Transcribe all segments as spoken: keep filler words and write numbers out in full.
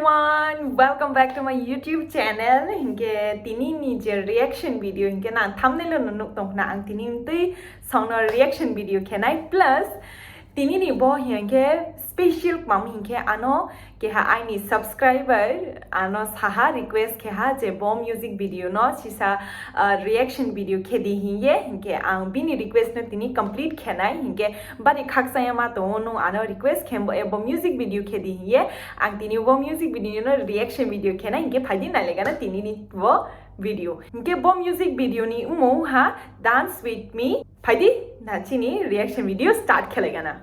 Everyone, welcome back to my YouTube channel. Hinkhe tini ni je reaction video, hinkhe nang thumbnail no nuk tong khna, ang tini twi songno reaction video khenai, plus tini ni bo hinkhe special kwmam hinkhe ano keha aini subscriber ano saha request keha je bo music video no sisa, ah, reaction video khedi hinye, hinkhe ang bini request no tini complete khenai, hinkhe bari khakchaya ma tongo nung ano request khe bo, ebo music video khedi hinye, ang tini bo music video no reaction video khenai, hinkhe phaidi nailegana tini ni bo video. Hinkhe bo music video ni mung ha Dance With Me, phaidi na chini reaction video start khelegana.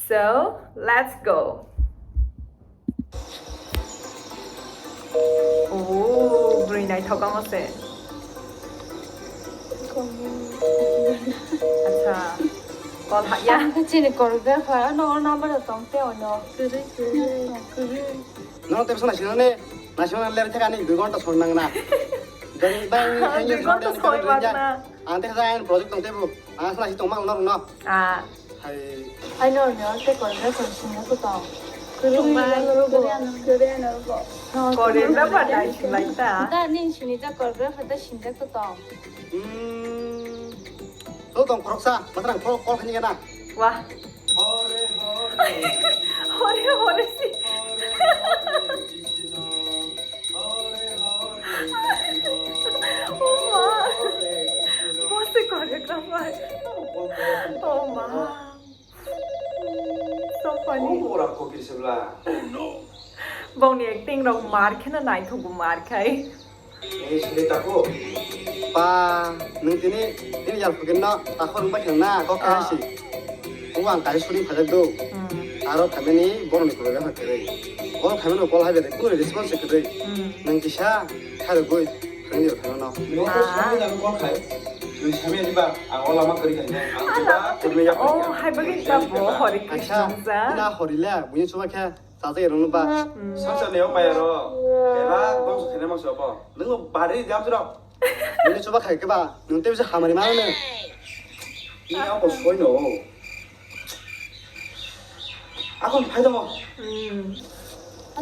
So, let's go. Oh, bwrwi naithok omo se. Acha. Call ha ya. Ang khe chini choreographer, ano o number tong te ono. Kwrwi, kwrwi, kwrwi. No, tebsa naisingno ne, naisingno ler theka ani dui ghonta song nang na. Dui ghonta song nang na. Ang tebsa ang project tong tebu. Ang sana si tong mang no no. Ah. Hai. Hai no no, te choreographer singna ko tong. Tongmai. Korean no ko. Korean no ko. Korean no ko. Choreographer dai singlai ta. Da nin sini ta choreographer da sinjak to tong. Hmm. To tong khoroksa, matrang call, call khani gana. Wah. Hore hore si. Oh ma. Bo se choreographer. Oh ma. So funny. Bongni acting rok mar kheno naithok bo mar khai. Ei, sini tako. Pa, nung tini, tini yar phukin no, tako rung pai khna, kok khe si. Ko ang kai shooting phajak do. Hmm. Aro khamani borok ni program ha kwrwi. Borok khamani call hai bede, kuno response kwrwi. Hmm. Nung kisa, khairogwi, phwrwngni rok thangno. Nung ko sami nang call khai. Nung sami ani ba, ang o lama kwrwi khai. Ang ba, kwrwi yak. Oh, hai bagwi ka bo, Hare Krishna. Acha, na hori le, buini chuba khe. Chacha erung ba. Hmm. Sangsa neo pai aro. Ela bangso khene mangso bo. Nung bari jam jero. Nung chuba khai ke ba. Nung te bisa hamari mano ne. Ini apa soi no. Aku phai dong. Hmm.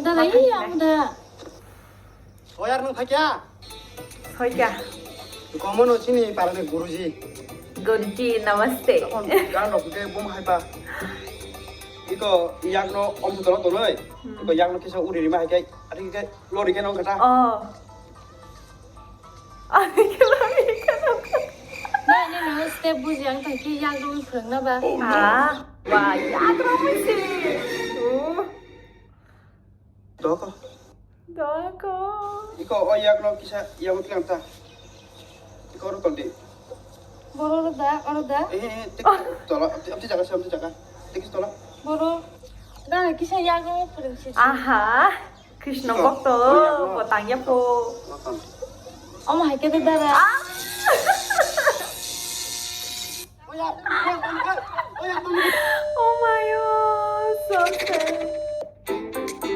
Ada lagi yang udah. Oyar nung phai kya? Hoika. Komono chini parade Guruji. Guruji, namaste. Tokon gan rok ke bum hai ba. Iko yak no om sutro to noi. Hmm. Iko yak no kisa uri rima hai kai. Ari ke lori ke nong kata. Oh. Ari ke lori ke nong kata. Na ni no step buji ang thai ke yak no phwrwng na ba. Ah, wa yak no misi. Oh. Doko. Doko. Iko o yak no kisa yak no tlang ta. Iko oro tong di. Boro oro da, oro da. Eh, eh, tik tola, amti, amti jaga, amti jaga. Tik tola. Boro. Da kisa yak no phwrwng si. Aha. Krishna bhakto, botang ya po. Omo hai khe da dara. Ah! Oh my God, so sad.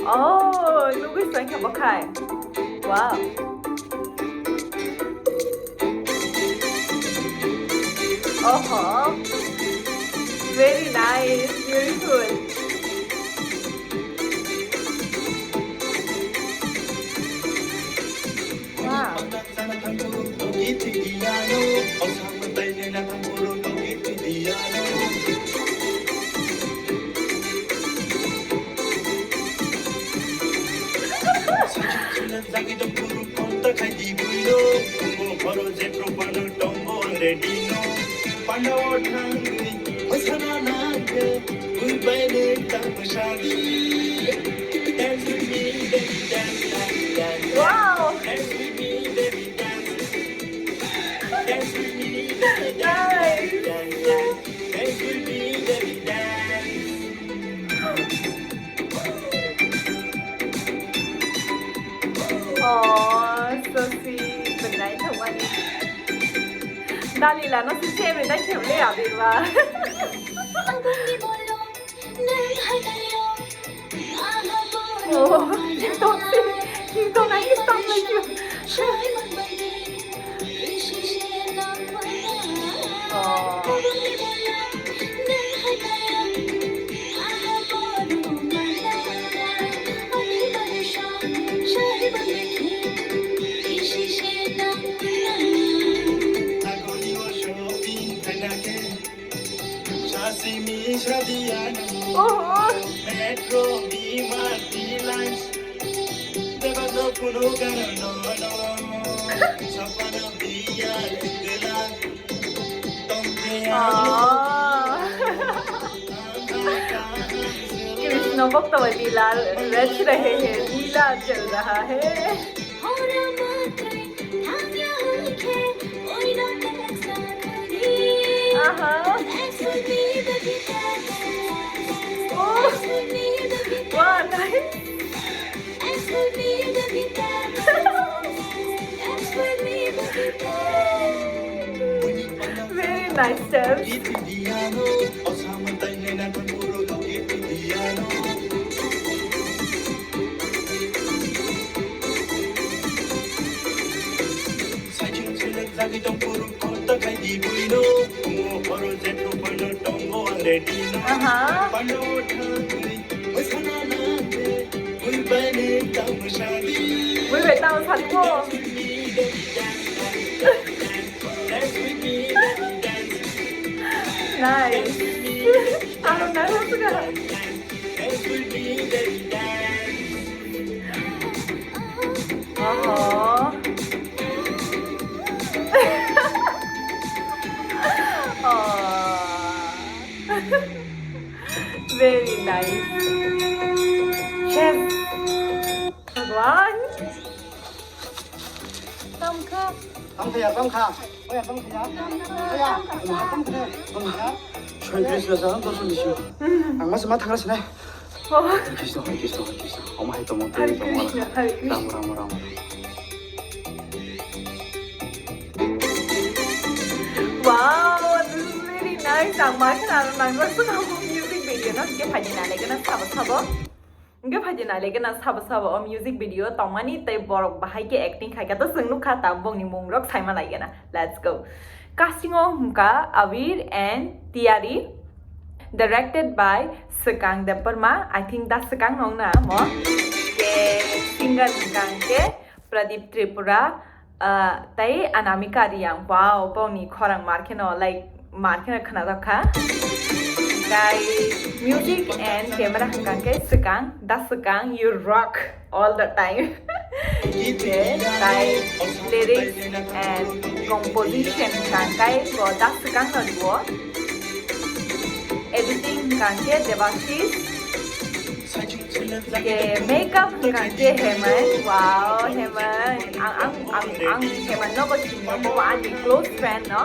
Oh, nugui sangkha bakhai. Wow. Oho. Very nice, beautiful. Wow. Panda o thangwi hoisana nangkhe, ui bai nung tamo sadi. Dance with me, baby, dance, dance, dance. Wow. Dance with me, baby, dance. Dance with me, baby, dance, dance, dance. Dance with me, baby, dance. Oh, so sweet. Benai thangmani. Dalila no si chebe dai kheble abirwa. Oh, TikTok si, TikTok na stop like you. Oh. Oh। Krishna भक्त लीला रच रहे हैं, लीला चल रहा है। आहा। Oh। Wow, nice। Very nice steps। Aha। Bui bai tamo sadi mo. Nice. Ang nang suka. Oho. Oh. Very nice. Yes. Bhagwan. Tamkha. Tamkha ya, tamkha. Oh ya, tamkha ya. Oh ya, tamkha, tamkha. Soy tres na sa, dos na siyo. Ang mas ma thangra sine. Oh. Hare Krishna, Hare Krishna, Hare Krishna. Om Hai Tomo Hare Krishna, Hare Krishna. Ram, Ram, Ram, Ram. Wow, this is really nice. Ang ma khna nang rasa music video no, ke phai na le kana sabo sabo. Hingke phaidi nai le gana sabo sabo o music video tongmani tei borok bahai khe acting khai kha, to chwng nukha ta bongni mung rok saima lai gana. Let's go. Casting o hwnkha Abir and Tiyari, directed by Swkang Debbarma, I think da Swkang nong na mo. Ke singer hwnkha hingke Pradeep Tripura, ah, tei Anamika Reang. Wow, bongni khorang mar kheno, like, mar kheno khna jak kha. Tei music and camera hwnkha khe Swkang, da Swkang, you rock all the time. Tei lyrics and composition hwnkha khe bo da Swkang no duo. Editing hwnkha khe Debashis. Ke makeup hwnkha khe Heman. Wow, Heman. Ang, ang, ang, ang Heman no bo sini, bo ani close friend no.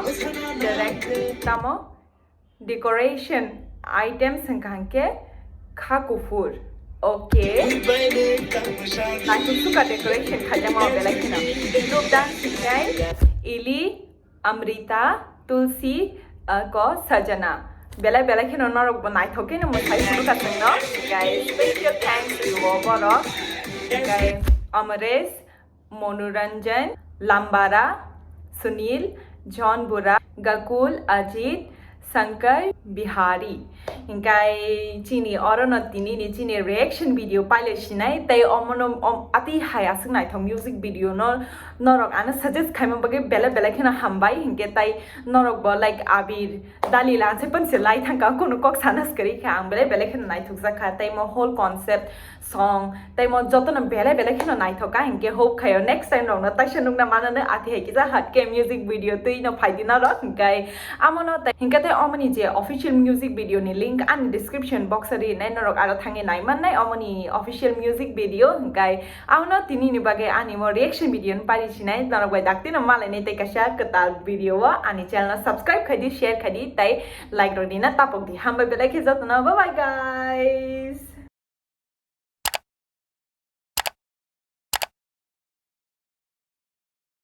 Direct tamo. Decoration items hwnkha khe kha kuphur. Okay. Naithok suka decoration khaijak ma belai kheno. Group dance hwnkhe Ili, Amrita, Tulsi, uh, ko Sajana. Belai belai kheno norok bo naithok kheno mwsai phuru ka chwngno. Guys, special thanks to you borok. Guys, Amaresh, Monuranjan, Lambara, Sunil, John Bura, Gakul, Ajit, Shankar, Bihari. Hingkai chini oro no tini ni chini reaction video paile sinai tei omono om ati hai aswk naithok music video no norok ano suggest khaima bagwi belai belai kheno hambai, hinkhe tai norok bo like Abir Dalila se panse lai thangka, kono kok sana swkari kha, ang belai belai kheno naithok jak kha tei mo whole concept song tei mo jotono belai belai kheno naithok kha, hinkhe hope khayo next time rokno taisa nukna manano ati hai kisa hatke music video twi no phaidi norok, hinkhe amono tei hinkhe tei omoni je official music video ni link ani description box o rinai, norok aro thangwi nai mannai omoni official music video, hinkhe amono tini ni bagwi ani mo reaction video no pari sinai, norok bai dakti no malainai tei kaisa kwtal video o ani channel no subscribe khaidi, share khaidi tei like rok rina tapok di. Hambai belai khe jotono, bye bye guys.